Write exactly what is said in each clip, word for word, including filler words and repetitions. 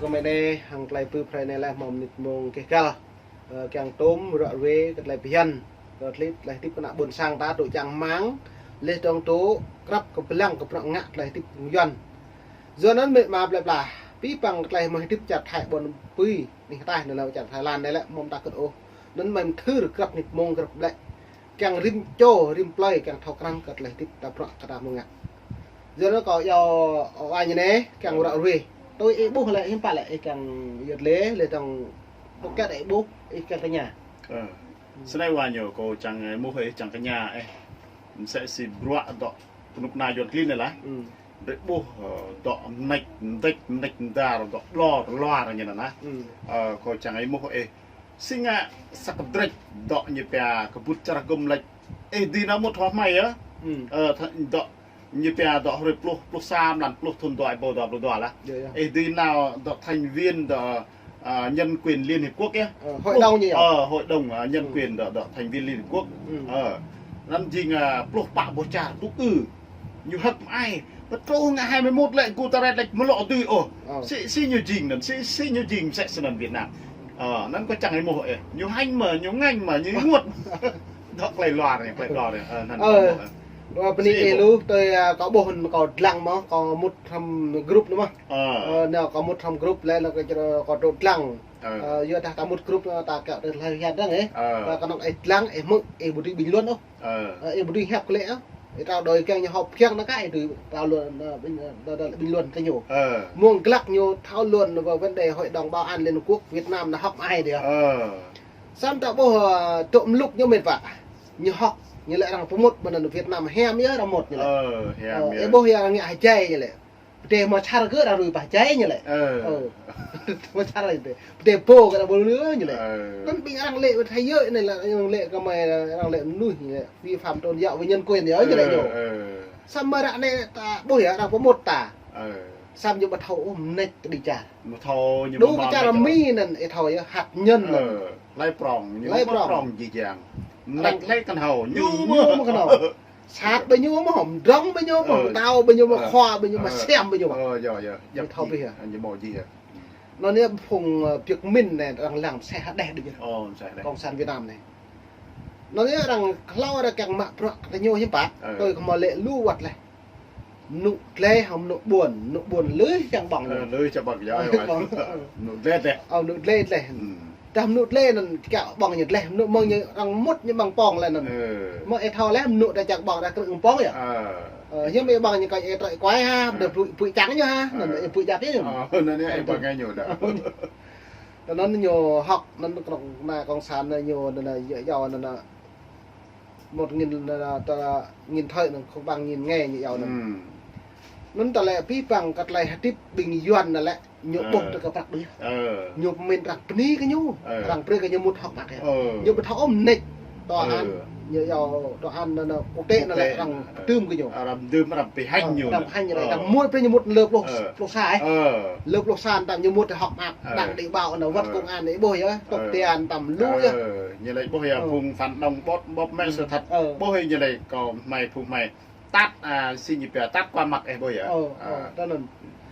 Kơ mơ̆ng anai, hăng tơlơi pơphrâo anai lĕ hmâo mơnit mông keh kăl. Ơ, kiăng tôm ruă ruê kơ tơlơi phiăn. Kơ tơlơi, tơlơi hơdip kơ ană ƀôn sang ta tŭ čang rơmang. Laih dơ̆ng tŭ krăp kơ pơblang kơ bruă ngă tơlơi hơdip Yuăn. Yua anŭn mĕt wa plơi pla. Pĭ păng tơlơi hmâo hơdip čar Thái ƀôn pui. Anih ataih anŭn lĕ čar Thái Lan anai lĕ hmâo mơta kơ̆t ôh. Anŭn mơ̆n thâo krăp mơnit mông krăp ƀlĕ. Kiăng rĭm čô, rĭm plơi, kiăng thâo krăn kơ tơlơi hơdip ta bruă kơ ta hmâo ngă. Yua anŭn kâo iâu wa ñu anai, kiăng ruă ruê. Tui ih ƀuh lĕ, hiư̆m pă lĕ, ih kiăng yơh lĕ, lĕ dơ̆ng tŭ kĕt ih ƀuh, ih kiăng tơña. Ơ. Snei wa ñu kâo čang ih ƀuh ih čang tơña ih. Msĕ si bruă dŏ kơnuk kơna Yuăn klin anai lah. Ih ƀuh, ơ, dŏ mnĕč, mdĕč, mnĕč mdar, dŏ ƀlŏr, ƀlŏr ñu anŭn lah. Ơ, kâo čang ih ƀuh ih. Si ngă sa kơdrĕč dŏ ñu pia kơƀut čar gum lĕ. Ih dui nao mŭt hŏ hmai yơh. Ơ, dŏ ñu pia dŏ hrơi pluh, pluh sa mlan pluh thŭn dua êbâo dua pluh dua lah. Ih dui nao dŏ thành viên dŏ, ơ, nhân quyền Liên Hiệp Quốc yơh. Ơ, hội đồng ñu yơh. Ơ, hội đồng, ơ, nhân quyền dŏ, dŏ thành viên Liên Hiệp Quốc. Ơ, anŭn jing, ơ, pluh pă boh čar tŭ ư. Ñu hơ̆k mơai. Pơtruh ngă hai mươi mốt lĕ Guterres lĕ mlŏ tui ôh. Si, si ñu jing anŭn, si, si ñu jing msĕ snăn Việt Nam. Ơ, anŭn kâo čang ih ƀuh ih. Ñu hanh mơ̆, ñu ngañ mơ̆, ñu ih mŭt. Dŏ tơlơi luar anai, tơlơi luar anai. Ơ, anŭn. Ơ, bơni ih lu, tui, ơ, kâo ƀuh kâo dlăng mơ̆, kâo mŭt hrŏm group anai mơ̆. Ơ, anai kâo mŭt hrŏm group lĕ, anŭn kâo črơ kâo dŏ dlăng. Ơ, yua dah ta mŭt group anai ta kiăng tơlơi phiăn dơ̆ng ih. Ơ, kâo kơnơ̆ng ih dlăng, ih hmư̆, ih ƀu dưi ƀing Yuăn ôh. Ơ, ih ƀu dưi hiăp kơ lĕ ôh. Ih thâo đơi kiăng ñu họp kiăng anŭn kơ ih dưi thâo luôn, ơ, ƀing, ơ, ƀing Yuăn kơ ñu. Mơ̆ng glăk ñu thâo luôn về vấn đề Hội đồng Bảo an Liên Hợp Quốc Việt Nam anŭn hŏk mơai dih. Ơ. Samơ̆ ta ƀuh, ơ, tŏ mlŭk ñu mĕt wa. Ñu hŏk, ñu lĕ arăng pơmŭt ƀơi anŭn Việt Nam hiam yơh arăng mŭt ñu lĕ. Ơ, hiam yơh. Ih ƀuh yơh arăng ngă hơjai ñu lĕ. Pơdai hmâo čar kơ arăng rui pơjai ñu lĕ. Ơ. Ơ. Hmâo čar lĕ pơdai. Pơdai pô kơ arăng ƀu lư ñu lĕ. Ơ. Anŭn ƀing arăng lĕ pơthâo yơh anai lĕ arăng lĕ kơ mơi arăng lĕ mơnuih ñu lĕ. Vi phạm tôn giáo với nhân quyền yơh ñu lĕ ñu. Ơ. Samơ̆ ră anai ta ƀuh yơh arăng pơmŭt ta. Ơ. Samơ̆ ñu ƀu thâo ôh mnĕč kơđi čar. Ƀu thâo ñu ƀu thâo mnĕč. Đu kơ čar Mi anŭn ih thâo yơh hăt ñăn anŭn. Hlơi prŏng, ñu hlơi prŏng jih jang. Mnĕč hlơi kơnhâo, ñu mơ̆ kơnhâo. Sat ƀing ñu mơ̆, hŏm drŏng ƀing ñu mơ̆, tao ƀing ñu mơ̆, khua ƀing ñu mơ̆, sem ƀing ñu mơ̆. Ơ, yơh, yơh. Ñu thâo ƀiă. Ñu mơ̆ jih yơh. Anŭn yơh phung, ơ, Việt Minh anai arăng lăng msĕ hơdeh đôč yơh. Ơ, msĕ hơdeh. Cộng sản Việt Nam anai. Anŭn yơh arăng hlâo arăng kiăng mă bruă kơ ñu hiư̆m pă. Ơ. Tui kơ hmâo lĕ lu wăt leh. Mơnŭ dleh hŏng mơnŭ ƀuôn, mơnŭ ƀuôn lui čang ƀơ̆ng. Ơ, lui čang ƀơ̆ng yơh. Ƀơ̆ng. Mơnŭ dleh dleh. Ơ, mơnŭ dleh dleh. Dah mơnŭ dleh anŭn kiăng ƀơ̆ng ñu dleh, mơnŭ mơ̆ng ñu arăng mŭt ñu ƀơ̆ng pŏng lĕ anŭn. Ơ. Mơ̆ ih thâo leh mơnŭ dah čang ƀơ̆ng dah krư̆ ƀơ̆ng yơh. Ơ. Ơ, hiư̆m ih ƀơ̆ng ñu kơ ih trơi kuai ha, dah pui, pui čang ñu ha, anŭn ih pui jăp ñu. Ơ, anŭn ih ƀơ̆ng ñu dah. Anŭn ñu hŏk, anŭn kơnuk kơna cộng sản anŭn ñu anŭn yơh yơh anŭn. Một nghìn, à, ta, nghìn thợ anŭn không bằng nghìn nghề ñu iâu anŭn. Anŭn ta lĕ pĭ păng kơ tơlơi hơdip ƀing Yuăn anŭn lĕ ñu ƀuh tơ kơ prăk đôč. Ñu pơmĭn arăng bơni kơ ñu. Arăng brơi kơ ñu mŭt hŏk mơak yơh. Ñu ƀu thâo ôh mnĕč. Tòa án, ñu iâu tòa án anŭn, anŭn quốc tế anŭn lĕ arăng pơdưm kơ ñu. Arăng pơdưm, arăng pơhing ñu. Arăng pơhing ñu lĕ arăng mŭt brơi ñu mŭt lơ pluh, pluh sa ih. Lơ pluh sa anŭn ñu mŭt hŏk mơak. Đang đi báo anŭn wăt công an ih ƀuh yơh. Tŏk tian tăm lu yơh. Ñu lĕ ƀuh yơh, phung phản động bóp, bóp méo sự thật. Ƀuh ñu lĕ kơ hmai phung hmai. Tat, à, si ñu pia tat qua mặt ih ƀuh yơh. Ơ, ơ, ta anŭn.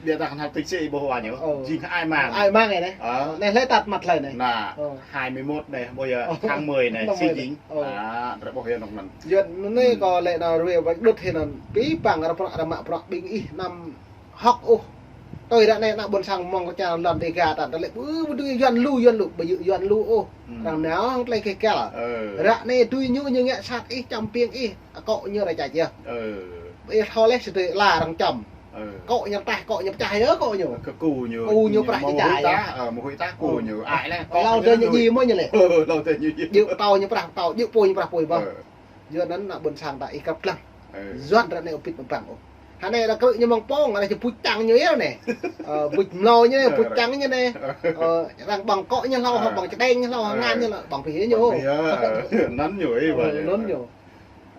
Ƀiă ta kơnhal tui si ih ƀuh wa ñu. Ơ. Jing ai mang. Ai mang anai. Ơ. Anai hlơi tat măt hlơi anai. Anai, hai mươi mốt anai, ƀuh yơh, tháng mười anai, si jing. Ơ. Anai, ră ƀuh yơh anŭn anŭn. Yơh, anai kâo lĕ anŭn ruai wăt đŭt hĭ anŭn. Pĭ păng arăng prăk, arăng mă prăk ƀing ih anăm hŏk ôh. Tui ră anai ană ƀôn sang mơ̆ng kơ čar lŏn Dêga ta, ta lĕ ƀu, ƀu dưi Yuăn lu, Yuăn lu, ƀu dưi Yuăn lu ôh. Arăng nao hăng tơlơi keh kăl. Ră anai tui ñu, ñu ngă sat ih, čăm piêng ih, akŏ ñu ră čăt yơh. Ih thâo leh sĭt tơlơi arăng čăm. Akŏ ñu rơtah, akŏ ñu pơčah yơh, akŏ ñu. Kơ ku ñu. Ku ñu prah mơ̆ čăt huĭ yơh. Ơ, mơ̆ huĭ ta ku ñu. Ai leh, akŏ ñu. Hlâo tơl ñu djai mơ̆ ñu lĕ. Hlâo tơl ñu djai. Djơ̆ pơtâo ñu prah pơtâo, djơ̆ pô ñu prah pô mơ̆n. Yua anŭn ană ƀôn sang ta ih krăp lăng. Yuăn ră anai ƀu pĭt ƀơ̆ng ôh. Hă anai arăng krư̆ ñu mơ̆ng pŏng, arăng či puč čang ñu yơh anai. Ơ, puč mlâo ñu anai, puč čang ñu anai. Ơ, arăng ƀơ̆ng akŏ ñu hlâo, ƀơ̆ng čơđeng ñu hlâo, ngăn ñu hlâo, ƀơ̆ng pih ñu. Ƀơ̆ng pih, ơ, anŭn ñu, ih ƀuh ñu. Anŭn ñu.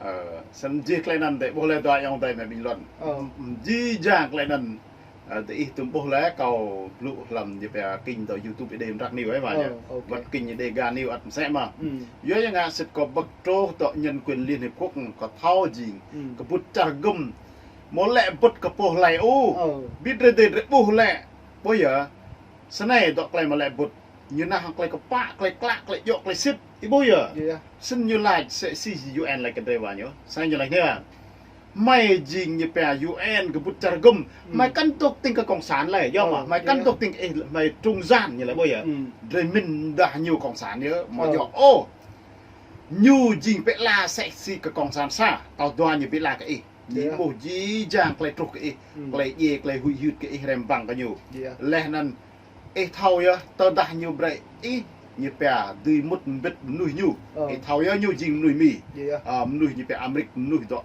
Ơ, snăn jih tơlơi anŭn dêh, ƀuh leh dua ayŏng adơi mơi ƀing Yuăn. Jih jang tơlơi anŭn. Ơ, tơ ih tŭm ƀuh leh kâo blŭ hlăm ñu pia kênh dŏ YouTube Êđê Mdrak News ih wa ñu. Wăt kênh Dêga News ăt msĕ mơ̆n. Yua yang ngă sĭt kâo bơ̆k truh dŏ nhân quyền Liên Hiệp Quốc kâo thâo jing. Kơƀut čar gŭm. Mơ̆ lĕ ƀut kơ pô hlai ôh. Bĭt rơdêh rơƀuh lĕ. Ƀuh yơh. Snei dŏ klei mă lĕ ƀut. Ñu nao hăng klei kơpă, klei klă, klei djŏ, klei sĭt. Ih ƀuh yơh. Yơh. Snăn ñu laĭ sĕ si U N laĭ kơ drei wa ñu. Snei ñu laĭ anai. Hmei jing ñu pia U N kơ ƀut čar gŭm. Hmei kăn dŏ tĭng kơ cộng sản lĕ. Yơh mă. Hmei kăn dŏ tĭng kơ ih, hmei trung gian ñu laĭ ƀuh yơh. Drei mĭn dah ñu cộng sản yơh. Mă djŏ. Ôh. Ñu jing pĕ la sĕ si kơ cộng sản sa. Tơdah ñu pĕ la kơ ih. Ñu ƀuh jih jang klei truh kơ ih, klei djai, klei huĭ hyưt kơ ih rem băng kơ ñu. Leh anăn ih thâo yơh, tơdah ñu brei ih, ñu pia dưi mŭt mbĭt mnuih ñu. Ih thâo yơh ñu jing mnuih Mi. Ơ, mnuih ñu pia Amrik, mnuih dŏ kơ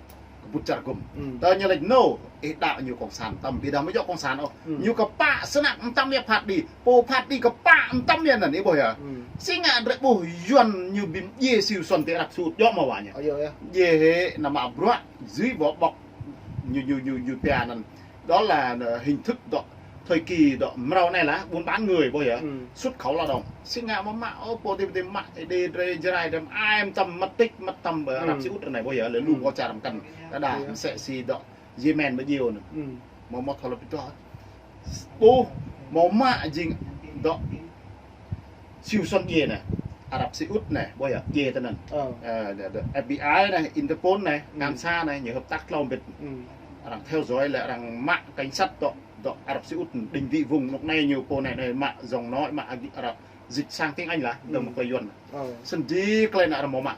ƀut čar gŭm. Tơ ñu laĭ nô, ih đaŏ ñu cộng sản tăm, ƀiădah mơ̆ djŏ cộng sản ôh. Ñu kơpă snăk mtam yơh phat đĭ, pô phat đĭ kơpă mtam yơh anăn, ih ƀuh yơh. Si ngă drei ƀuh Yuăn ñu bi mdjiê siu suan ti Arab Saudi djŏ mơ̆ wa ñu. Djiê hĕ nao mă bruă dưi vỏ bọc ñu, ñu, ñu, ñu pia anăn. Đó là, ờ, hình thức dŏ thời kỳ dŏ mrâo anei lah buôn bán người ƀuh yơh. Xuất khẩu lao động. Si ngă mơ̆ mă, ơ, pô ti, ti mă, đe drei Jrai drei ai mtam măt tĭk, măt tăm, ơ, Arab Saudi anei ƀuh yơh, lĕ lu kơ čar mkăn. Đa đa, sĕ si dŏ Yemen mơ̆ djiêu anăn. Mơ̆ mơ̆ thâo lăp pơtô. Ƀuh, mơ̆ mă jing dŏ siu suan djiê anei. Arab Saudi anei, ƀuh yơh, djiê tơ anăn. Ơ, dŏ, dŏ F B I anei, Interpol anei, ngăn sa anei, ñu hợp tác tlâo mbĭt. Arăng theo dõi lĕ arăng mă cảnh sát dŏ, dŏ Arab Saudi, định vị vùng anôk anei ñu pô anei anei mă giọng nói mă Arab, dịch sang tiếng Anh lah, dơ̆ng mơ̆ klei Yuăn. Snăn jing klei anăn arăng mơ̆ mă.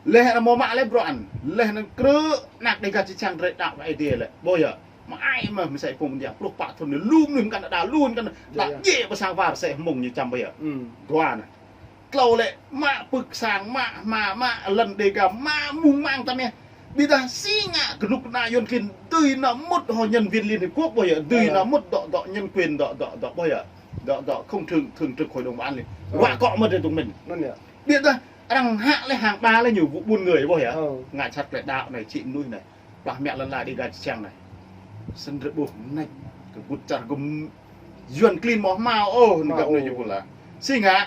Leh arăng mơ̆ mă leh bruă anăn. Leh anăn krư̆ anak Dêga čư̆ čhiăng drei đaŏ kơ Aê Diê lĕ. Ƀuh yơh. Mă ai mơ̆ msĕ pô mơ̆ng diă pluh pă thŭn anei lu mnuih mkăn đa, lu mkăn đa. Djiê yơh. Djiê pơ sang war sĕ hmông ñu čăm ƀuh yơh. Dua anăn. Tlâo lĕ, mă pưk sang, mă hma, mă lăn Dêga, mă mơ̆ng mang tăm yơh. Ƀiădah si ngă kơnuk kơna Yuăn klin dưi nao mŭt hŏ nhân viên Liên Hiệp Quốc ƀuh yơh. Dưi nao mŭt dŏ, dŏ nhân quyền dŏ, dŏ, dŏ ƀuh yơh. Dŏ, dŏ không thường, thường trực Hội đồng Bảo an Liên. Ruă kŏ mơ̆ drei dŏ mĭn. Ƀiădah arăng hă lĕ hăng ba lĕ ñu ƀu ƀun người ƀuh yơh. Ngă čăt klei đaŏ anei či mnuih anei. Plah mă lăn ala Dêga čư̆ čhiăng anei. Snăn drei ƀuh anei kơ ƀut čar gŭm Yuăn klin mơ̆ hmâo ôh, anăn găp anei ñu pô lah. Si ngă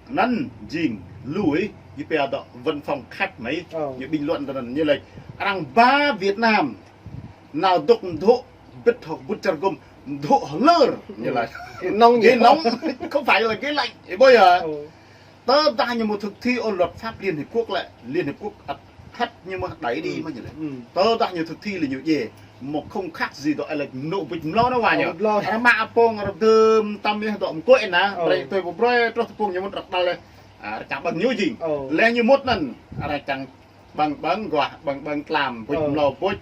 anăn jing lui, ñu pia dŏ văn phòng khép máy, ñu bình luận tơ anăn ñu laĭ. Arăng ba Việt Nam nao dŏ mdhŏ bĭt hŏ ƀut čar gŭm mdhŏ hlơr ñu laĭ. Ghế nóng. Ghế nóng, không phải là ghế lạnh. Ih ƀuh yơh. Tơdah ñu mơ̆ thực thi ôh luật pháp Liên Hiệp Quốc lĕ, Liên Hiệp Quốc ăt hăt ñu mơ̆ đuaĭ đĭ mơ̆ ñu lĕ. Tơdah ñu thực thi lĕ ñu djiê, mơ̆ không khác gì dŏ ih laĭ nô bĭt mlâo anăn wa ñu. Arăng mă pông, arăng dưm tăm yơh dŏ mkuĕ anăn, brei tui pô brei truh tơ pông ñu mŭt răk đal lĕ. Arăng čang ƀơ̆ng ñu jing. Leh ñu mŭt anăn, arăng čang ƀơ̆ng ƀơ̆ng guah, ƀơ̆ng ƀơ̆ng tlam, buč mlâo buč,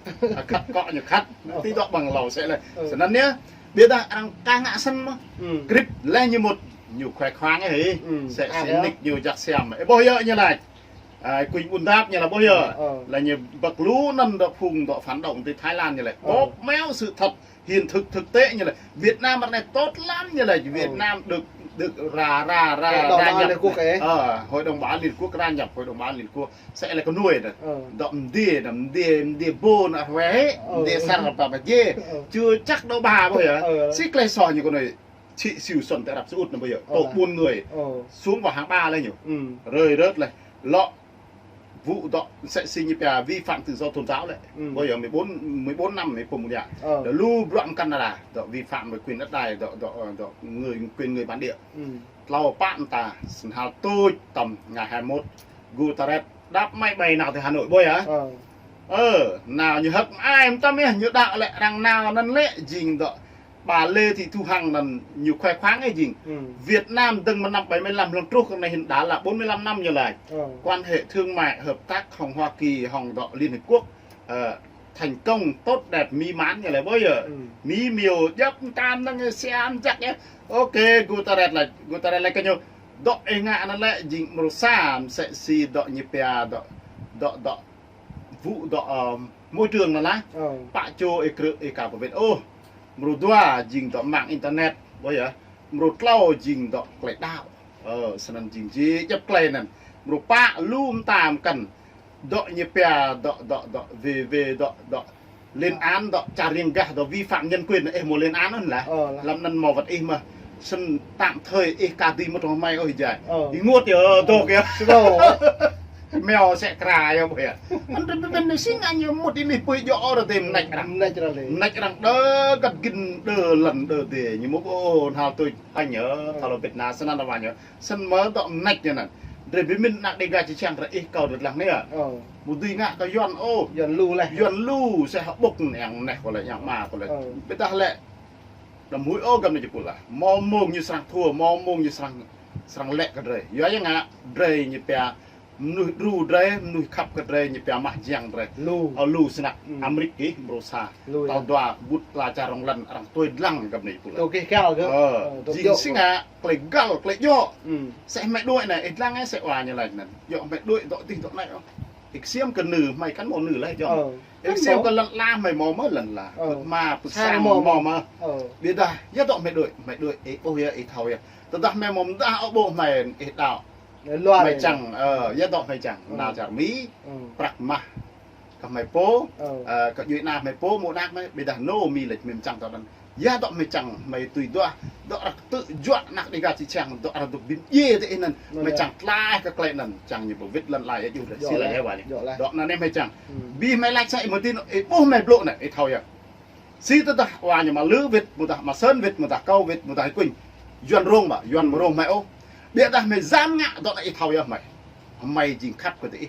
khăt kŏ ñu khăt. Ti dŏ ƀơ̆ng hlâo sĕ lĕ. Snăn yơh, ƀiădah arăng ka ngă snăn mơ̆. Krĭp leh ñu mŭt, ñu khoe khoang yơh hĭ. Sĕ si nik ñu jăk siam. Ih ƀuh yơh ñu laĭ. Ai, kuñ ƀun dap ñu laĭ ƀuh yơh. Leh ñu băk lu anăn dŏ phung dŏ phản động ti Thái Lan ñu laĭ. Bóp méo sự thật, hiện thực thực tế ñu laĭ. Việt Nam ară anei tốt lắm ñu laĭ. Việt Nam được, được ra, ra, ra, Hội đồng Bảo an Liên Hợp Quốc. Hội đồng Bảo an Liên Hợp Quốc ra nhập Hội đồng Bảo an Liên Hợp Quốc. Sĕ lĕ kơ nuê anăn. Dŏ mdiê anăn, mdiê, mdiê ƀô anăn hue hĕ, mdiê sar pă pă djiê. Chưa chắc đâu ba ƀuh yơh. Si klei soh ñu kơ nuê. Či siu suan ti Arab Saudi anăn ƀuh yơh. Tŏ ƀun người. Xuống vào hạng ba leh ñu. Rơi rớt leh. Lŏ vụ dŏ sĕ si ñu pia vi phạm tự do tôn giáo lĕ. Ƀuh yơh mười bốn, mười bốn năm mười bốn mùa. Lu bruă mkăn đa đa. Dŏ vi phạm về quyền đất đai, dŏ, dŏ, dŏ người, quyền người bản địa. Tlâo pă mta, snăn hal tuč tăm ngày hai mươi mốt. Guterres đăp máy bay nao ti Hà Nội ƀuh yơh. Ơ, nao ñu hơ̆k ai mtam yơh, ñu đaŏ lĕ arăng nao anăn lĕ jing dŏ. Bà Lê Thị Thu Hằng anăn ñu khoe khoang yơh jing. Việt Nam dơ̆ng mơ̆ng năm bảy mươi lăm hlŏng truh kơ anei hĭn đã là bốn mươi lăm năm ñu laĭ. Quan hệ thương mại hợp tác hŏng Hoa Kỳ hŏng dŏ Liên Hiệp Quốc, ờ, thành công tốt đẹp mỹ mãn ñu laĭ ƀuh yơh. Mỹ miêu djăp mtam năng siam jăk yơh. Ok, Guterres laĭ, Guterres laĭ kơ ñu. Dŏ ih ngă anăn lĕ jing mrô sa msĕ si dŏ ñu pia dŏ, dŏ, dŏ, vụ dŏ, ờ, môi trường anăn lah. Pă čô ih krư̆ ih ka pơwĭt ôh. Mrô dua jing dŏ mạng internet, ƀuh yơh. Mrô tlâo jing dŏ klei đaŏ. Ơ, snăn jing jih djăp klei anăn. Mrô pă lu mta mkăn. Dŏ ñu pia, dŏ, dŏ, dŏ, về, về, dŏ, dŏ. Lên án, dŏ, čar riêng gah, dŏ, vi phạm nhân quyền, ih mâo lên án anăn lah. Hlăm anăn mâo wăt ih mơh. Snăn tạm thời ih ka dưi mŭt hŏng hmei ôh ih jai. Ih ƀuh yơh, dŏ yơh. Meo sĕ kra yơh ƀuh yơh. Anŭn tơ pơmĭn anai sĭt ngă ñu mŭt anih pui jŏ rơdê mơneč arăng. Mơneč arăng lĕ. Mơneč arăng đơ găt gĭn đơ lăn đơ dê. Ñu mŭt ôh hal tui añ yơh, thâo lŏ bĭt na snăn wa ñu. Snăn mơ̆ dŏ mơneč ñu anŭn. Drơi pơmĭn ană Dêga či čang rơ ih kâo rơdlăng anai yơh. Ơ. Ƀu dưi ngă kơ Yuăn ôh. Yuăn lu leh. Yuăn lu sĕ hơƀŭk yang neh kơ lĕ, yang ma kơ lĕ. Ơ. Ƀiădah lĕ. Đăm huĭ ôh găp anai jơpul lah. Mơ̆ mông ñu srăng thua, mơ̆ mông ñu srăng, srăng lĕ kơ drơi. Yua yang ngă, drơi ñu pia mơnuih đru drơi, mơnuih khăp kơ drơi, ñu pia mah jiăng drơi. Lu. Ơ, lu snăk. Amrik kih, Brusa. Lu yơh. Tal dua, ƀut la čar rŏng lăn, arăng tui dlăng găp anai jơpul lah. Tui kih kal kơ. Ơ, jing sĭt ngă, klei găl, klei djŏ. Sĕ hmei đuaĭ anai, ih dlăng ih sĕ wa ñu laĭ anŭn. Djŏ hmei đuaĭ dŏ tih dŏ anai ôh. Ih ksiêm kơ nư, hmei kăn mâo nư leh djŏ. Ih ksiêm kơ lăn ala hmei mâo mơ̆ lăn ala. Pơ ma, pơ sang mâo mơ̆. Ƀiădah, yua dŏ hmei đuaĭ, hmei đuaĭ, ih ƀuh yơh, ih thâo yơh. Tơdah hmei mâo mơdah ôh ƀô̆ hmei, ih đaŏ. Hmei čang, ơ, yua dŏ hmei čang, nao čar Mi, prăk mah. Kơ hmei pô, ơ, kơ djuai ana hmei pô, mơ̆ ană hmei, ƀiădah nô Mi lĕ hmei čang tơ anŭn. Yua dŏ hmei čang, hmei tui duah, dŏ arăng tŭ juă ană Dêga či čang, dŏ arăng dŏ bĭn djiê tơ ih anŭn, hmei čang tlaih kơ klei anŭn, čang ñu ƀu wĭt lăn ala yơh juh rơ, si lĕ wa ñu. Dŏ anŭn anai hmei čang. Bi hmei laĭ sĕ ih mơ̆ tĭ, ih ƀuh hmei blŭ anai, ih thâo yơh. Si tơdah wa ñu mă lư wĭt, mơ̆ dah mă sơnăn wĭt, mơ̆ dah kâo wĭt, mơ̆ dah ih kuñ. Yuăn rông ƀă, Yuăn mơ̆ rông hmei ôh. Ƀiădah hmei djam ngă dŏ anai ih thâo yơh hmei. Hmei jing khăp kơ tơ ih.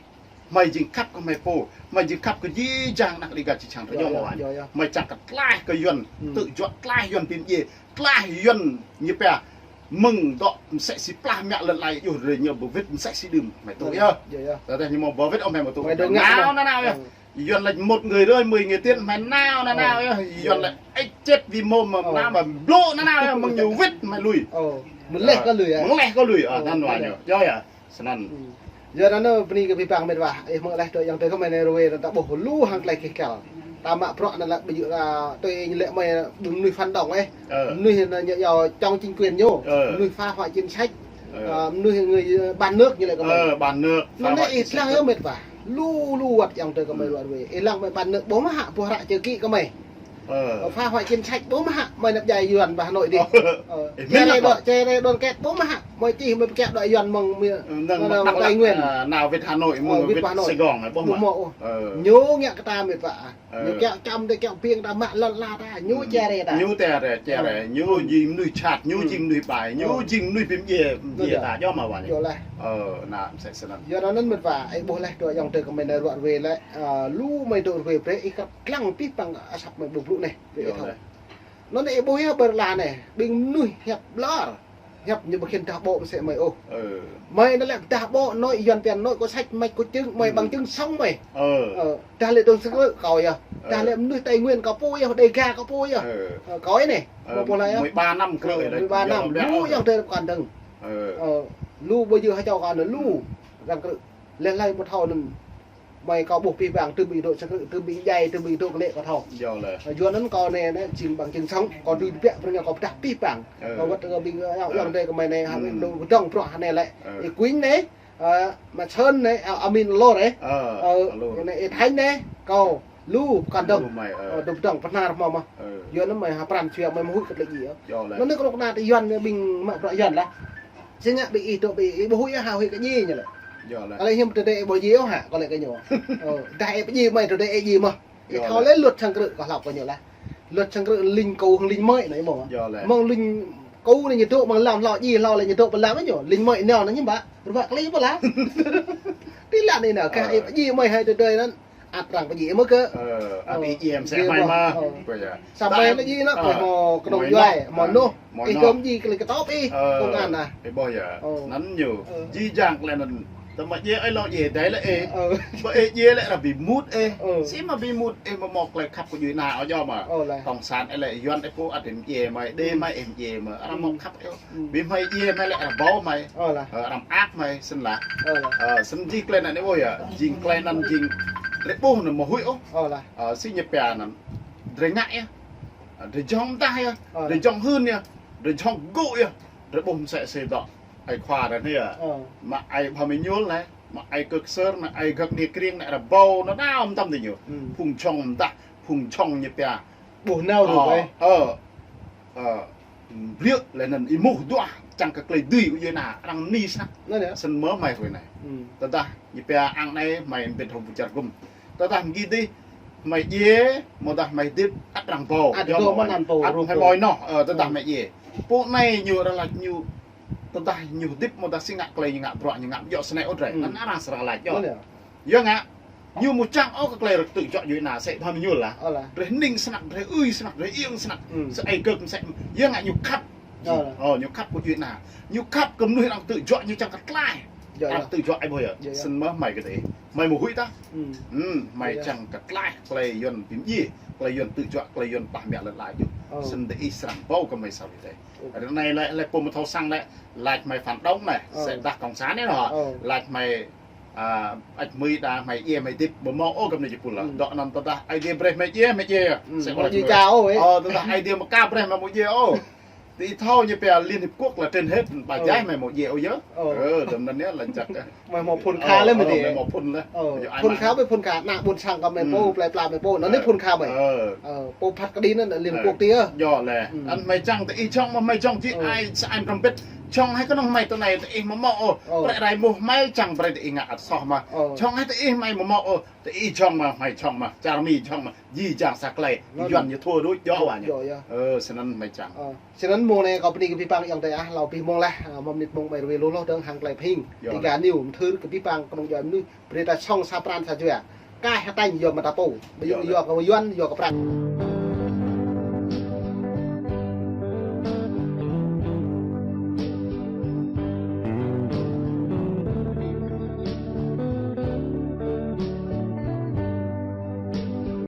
Hmei jing khăp kơ hmei pô, hmei jing khăp kơ jih jang ană Dêga či čang rơ ñu mơ̆ wa ñu. Hmei čang kơ tlaih kơ Yuăn, tŭ juă tlaih Yuăn bĭn djiê, tlaih Yuăn ñu pia. Mơ̆ng dŏ msĕ si plah mă lăn ala yơh juh rơ ñu ƀu wĭt msĕ si đưm. Hmei tŭ yơh. Tơdah ñu mâo ƀu wĭt ôh hmei mâo tŭ. Hmei nao nao nao yơh. Yuăn laĭ một người rơi, mười người tiến, hmei nao nao nao yơh. Yuăn laĭ ih chết vì mồm mơ̆ nao mơ̆ blŭ nao nao yơh, mơ̆ng ñu wĭt hmei lui. Mơ̆ng leh kơ lui yơh. Mơ̆ng leh kơ lui, anŭn wa ñu. Yơh yơh. Snăn. Yua anŭn bơni kơ abih bang met wa, ih mơ̆ leh tơ yang tơ kơ hmei anai rơwe ta ƀuh lu hăng klei kih kal. Ta mă bruă anŭn lĕ ƀu djơ̆, tui ih lĕ hmei ƀing mơnuih phản động ih. Mơnuih anŭn ñu yua chống chính quyền ñu. Mơnuih phá hoại chính sách. Mơnuih người bán nước ñu lĕ kơ hmei. Bán nước, phá hoại chính sách. Anŭn ih lăng yơh met wa. Lu lu wăt yang tơ kơ hmei rơwe. Ih lăng hmei bán nước ƀô̆ mơ̆ hă, ƀô̆ hră chữ ký kơ hmei. Phá hoại chính sách ƀô̆ mơ̆ hă, hmei nao djai Yuăn pơ Hà Nội dih. Chia rẽ đoàn, chia rẽ đoàn kết ƀô̆ mơ̆ hă, hmei čih hmei pơkiaŏ dŏ Yuăn mơ̆ng mi-, nao Tây Nguyên. Nao wĭt Hà Nội, mơ̆ng wĭt pơ Hà Nội. Sài Gòn ƀô̆ mơ̆. Ñu ngă kơ ta met wa. Ñu kiaŏ čăm ta, kiaŏ piêng ta, mă lăn ala ta, ñu chia rẽ ta. Ñu chia rẽ, chia rẽ, ñu jing mơnuih jhat, ñu jing mơnuih ƀai, ñu jing mơnuih bĭn djiê, djiê ta, djŏ mơ̆ wa ñu. Djŏ leh. Anŭn msĕ snăn. Yua anŭn met wa, ih ƀuh leh tơ yang tơ kơ hmei anai rơwe lĕ, lu hmei dŏ rơwe brơi ih kăp lăng abih bang asăp hmei ƀuh blŭ anai. Anŭn ih ƀuh yơh ƀơi lăn anai, ƀing mơnuih hiăp ƀlŏr. Hiăp ñu ƀu khĭn dah ƀô̆ msĕ hmei ôh. Hmei anŭn lĕ dah ƀô̆ Hà Nội, Yuăn pia Hà Nội có sách mách có chứng, hmei bằng chứng sống hmei. Dah lĕ dŏ sang krư̆ kâo yơh. Dah lĕ mơnuih Tây Nguyên kâo pô yơh, Dêga kâo pô yơh. Kâo anai. Mười ba năm krư̆. Mười ba năm. Lu yang tơ kăn dơ̆ng. Lu ƀu djơ̆ hơčâo kâo anŭn lu. Sang krư̆. Leh leh ƀu thâo anŭn. Hmei kâo ƀuh abih bang, tơm ih dŏ sang krư̆, tơm ih djai, tơm ih dŏ kơ lĕ kâo thâo. Yua anŭn kâo anai, anai jing bằng chứng sống, kâo dưi tơbiă pơrơngiă kâo pơdah abih bang. Kâo wăt kơ ƀing yang tơ kơ hmei anai, hăng dŏ gơdŏng bruă anai lĕ. Ih kuñ anai, mă sơnăn anai, Amin Lor anai. Anai ih Thanh anai, kâo, lu, kăn dơ̆ng. Dŏ gơdŏng pơhnar hmâo mơ̆. Yua anŭn hmei hơpran sua hmei mơhuĭ kơ lĕ djai. Anŭn anai kơ rŏk na tơ Yuăn anai ƀing mă bruă Yuăn lah. Sĭt ngă ƀing ih dŏ ƀing ih ƀu huĭ hă, huĭ kơ djai ñu lĕ. Kơ lĕ hiư̆m tơdơi ih ƀu djai ôh hă, kơ lĕ kơ ñu. Dah ih ƀu djai mơ̆ tơdơi ih djai mơ̆. Ih thâo lĕ luật sang krư̆ kâo hlâo kơ ñu lah. Luật sang krư̆ ling kâo hăng ling mơi anai mơ̆. Mơ̆ng ling kâo anai ñu dŏ mơ̆ng lăm hlâo djai hlâo lĕ ñu dŏ ƀơi lăm ñu. Ling mơi anai ñu ƀă. Rơbă klei ƀă lah. Tơlơi anai nă, kah ih ƀu djai mơ̆ hai tơdơi anŭn. Ăt arăng pơdjai mơ̆ kơ. Ăt ih djai mơ̆ sĕ hmei mơ̆. Sampai lĕ djai nă, hmei hmâo kơnong djuai, hmâo noh. Ih dŏ mơ̆ djai kơ lĕ kơtŏp ih. Công an ah. Ih ƀuh yơh. Anŭn ñu. Jih jang klei anŭn. Tơma djai ih lŏ djai dai lĕ ih. Ƀu ih djai lĕ arăng bi mŭt ih. Si mă bi mŭt ih mơ̆ mơ̆ klei khăp kơ djuai ana ôh djơ̆ mơ̆. Cộng sản ih lĕ Yuăn ih pô ăt ih djai mơ̆, Đê mơ̆ ih djai mơ̆. Arăng mơ̆ khăp ih. Bi hmei djai hmei lĕ arăng ƀâo hmei. Arăng mơak hmei, snăn lah. Snăn jih klei anŭn ih ƀuh yơh. Jing klei anŭn jing. Drơi ƀuh anŭn mơhuĭ ôh. Si ñu pia anŭn. Drơi ngă yơh. Drơi jŏng mơdah yơh. Drơi jŏng hưn yơh. Drơi jŏng gŭ yơh. Drơi ƀuh msĕ si dŏ. Ai khua drơi anai yơh. Mă ai ƀham ih ñuôl anai. Mă ai kơk sơr anai, ai gak anai kriêng anai, arăng ƀâo anŭn nao mơtam tơ ñu. Phung jŏng mơdah, phung jŏng ñu pia. Ƀuh nao rơbơi. Ơ. Ơ, bliư̆ lĕ anŭn ih mŭh duah. čang kơ klei dưi ƀu djuai ania, arăng ni snăk. Anŭn yơh. Snăn mơ̆ hmei ruai anai. Hmm. Tơdah ñu pia ang anai hmei mbĭt hŏng pơčar gŭm. Tơdah mgi dih hmei djiê, mơ̆ dah hmei hơdip, ăt arăng pô. Ăt yơh, pô, mơ̆ anăn pô, ăt arăng pô. Hmei mơ̆ ôh, ơ, tơdah hmei djiê. Pô anai ñu arăng laĭ ñu, tơdah ñu hơdip mơ̆ dah si ngă klei ñu ngă bruă ñu ngă yŏ snei ôh drei. Hmm. Anăn arăng srăng laĭ yơh. Anŭn yơh. Yua ngă, ñu mơ̆ čang ôh kơ klei rơ̆k tŭ juă djuai ania sĕ ƀhăm ñu lah. Ơ lah. Drei hning snăk, drei ui snăk, drei iêng snăk. Hmm. Sĕ ai kơk sĕ. Yua ngă ñu khăp. Ơ lah. Ơ, ñu khăp kơ djuai ania. Ñu khăp kơ mnuih arăng tŭ juă ñu čang kơ tlaih. Yơh, arăng tŭ juă ai ƀuh yơh. Yơh, yơh. Snăn mơ̆ hmei kơ dih. Hmei mơ̆ huĭ tah. Hmm. Hmm, hmei čang kơ tlaih, klei Yuăn bi mdjiê, klei Yuăn tŭ juă, klei Yuăn pah mă lŏn ala ñu. Ơ. Snăn diih srăng pô kơ hmei sa wĭ dih. Ơ. Ră anai lĕ, lĕ pô mơthâo sang lĕ, laĭ hmei phản động anai, ơ, sĕ dah cộng sản anai hŏ. Ơ. Laĭ hmei, a, ăt hmưi đa hmei djiê hmei hơdip, ƀu mâo ôh găp anai jơpul lah. Hmm. Dŏ anăn tơdah Aê Diê brei hmei djiê, hmei djiê yơh. Hmm, sĕ mâo ôh djiê laĭ ča ôh, ơ. Ơ, tơdah Aê Diê mơka brei hmei mơ̆ djiê ôh. Ti thâo ñu pia Liên Hiệp Quốc là trên hết, ƀa djai hmei mơ̆ djiê ôh yơh. Ơ. Ơ, tơm anăn yơh laĭ čăk. Hmei mâo phŭn kha lĕ mơ̆ dih. Hmei mâo phŭn lĕ. Ơ, phŭn kha ƀơi phŭn kha, ană ƀôn sang kơ hmei pô, plei pla hmei pô, anăn anai phŭn kha hmei. Ơ. Ơ, pô phat kơđi anăn Liên Hiệp Quốc ti yơh. Yơh lĕ. Hmm. Anăn hmei čang diih jhŏng mơ̆ hmei jhŏng či ai sa ai mrăm pĭt. Jhŏng hei kơnơ̆ng hmei tơ anai diih mơ̆ mâo ôh. Ơ. Prĕ rai mơ̆ hmei čang brei diih ngă ăt soh mơ̆. Ơ. Jhŏng hei diih hmei mơ̆ mâo ôh. Diih jhŏng mơ̆ hmei jhŏng mơ̆. Čar Mi jhŏng mơ̆. Ji jang sa klei. Anăn. Yuăn ñu thua đôč yơh wa ñu. Yơh, yơh. Ơ, snăn hmei čang. Ơ. Snăn mông anai kâo bơni kơ abih bang ayŏng adơi ah, hlâo abih mông lah, a, mơ̆ng mơnit mông hmei ruai lu lu dơ̆ng hăng klei phing. Yơh. Tiga News, mthưr kơ abih bang kơnơ̆ng djuai mnuih, brei ta sŏng sa pran sa jua. Kah hơtanh yua mơta pô. Ƀu yua, yơh, yua kơ Yuăn, yua kơ Prăng.